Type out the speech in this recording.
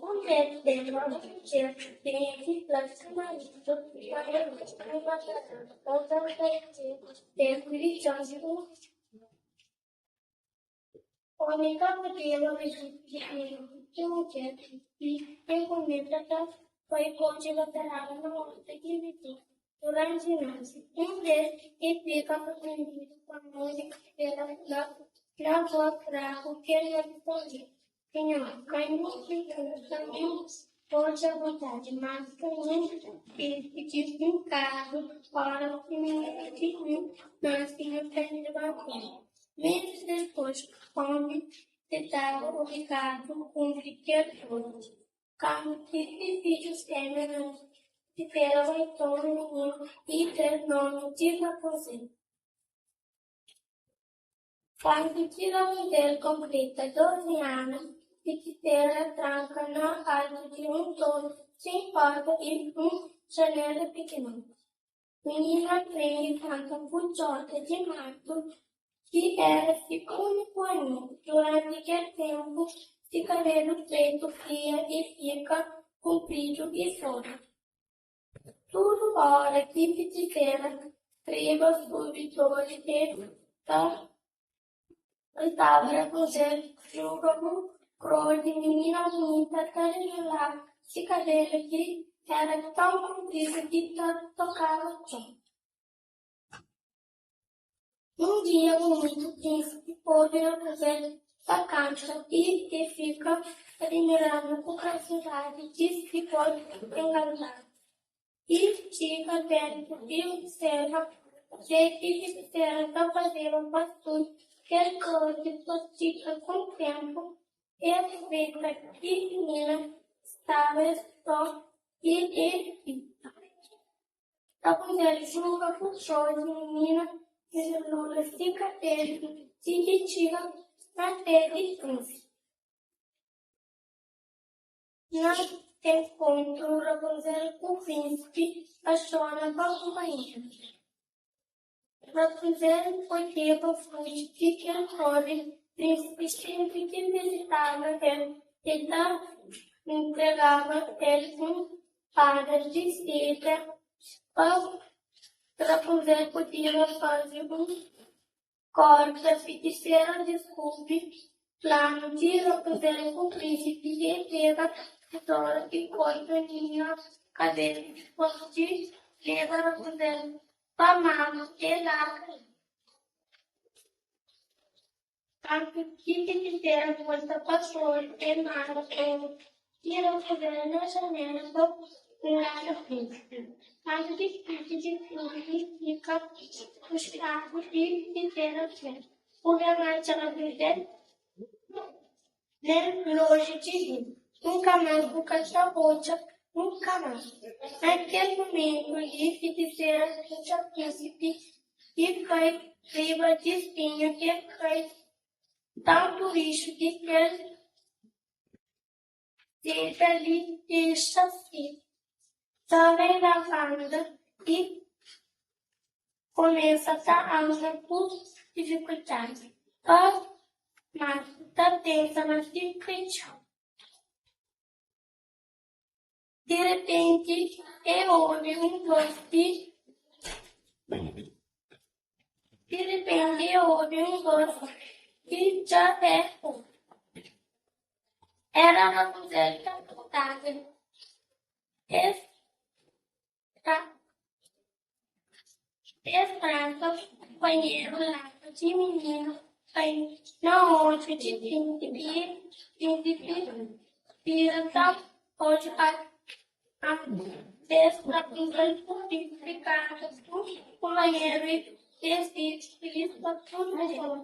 Un bês tenba un mudjer ki tinha ki fla se maridu ma el staba kazadu pa ténpu di txon ku omi ka pudiba rizisti ira di mudjer i el kumesa ta bai odja lateraba na orta di vizinhu duranti noti. Un bês el fika surprendidu pamodi ela fla na vós fraku kel responde-l, Sinhor, ka nhu fika nhu odja vontadi, mas ka nhu skese di un kazu, ora ki mininu di nhu nase, nhu ten di batia. Mezis dipôs, omi setaba obrigadu kunpri kel ordi. Kantu ki se fidju fémia nase, Sisera bai toma mininu i da-l nomi di Rapunzel. Kantu ki Rapunzel konpleta 12 anu, fitisera tranka na altu di un tori sen porta i un janela pikinoti. Minina prende kanta ku txota di matu ki éra se úniku amigu. Duranti kel ténpu, se kabelu pretu kria i fika kunpridu i soltu. Tudu óra ki fitisera kreba subi tori, el ta gritaba, Rapunzel, juga bu krodi! Minina bunita ta rijulaba se kabelu ki éra tãu kunpridu ki ta tokaba txon. Un dia bunitu, prínsipi obi Rapunzel ta kanta i el fika adimiradu ku grasiosidadi di se vós enkantadu. I txiga déntu i observa kuzê ki fitisera ta fazeba pa tudu kel krodi pratika. Ku ténpu, el aproveita ki minina staba es sô i el fika. Rapunzel juga ku txon di minina desenrola se kabelu ti ki txiga na pé di prínsipi. Na enkontru, Rapunzel ku prínsipi paxona pa kunpanheru. Rapunzel podeba fuji di kel tori, prínsipi sénpri ki vizitaba el, el ta ntregaba el un padas di seda pa Rapunzel podeba faze un korda. Fitisera diskubri planu di Rapunzel ku prínsipi i el pega tizora i korta minina kabelu. Dipôs di leba Rapunzel pa mama, el larga el. Kantu ki fitisera volta pa tori, el manda oru ki Rapunzel na janela pa ngana prínsipi. Kantu ki prínsipi diskubri, el fika frustradu i fitisera fla-l, Bu ben atxa Rapunzel nen lonji di mi. Nunka más bu ka ta odja nunka más. Na kel mumentu li, fitisera puxa prínsipi i kai riba di spinhu. El kai tantu rixu ki kel seda li dexa si. Jovem lavanda i kumesa ta anda ku difikuldadi pa matu, ta pensa na si kretxeu. Di repenti, el obi un vós di Di repenti, el obi un vós ki dja é Éra Rapunzel ta kantaba. Es ta Es tranka kunpanheru ladu di mininu kai na odju di prínsipi i prínsipi bira ta odja es Rapunzel ku prínsipi kanta ku kunpanheru i es vive filis pa tudu ténpu.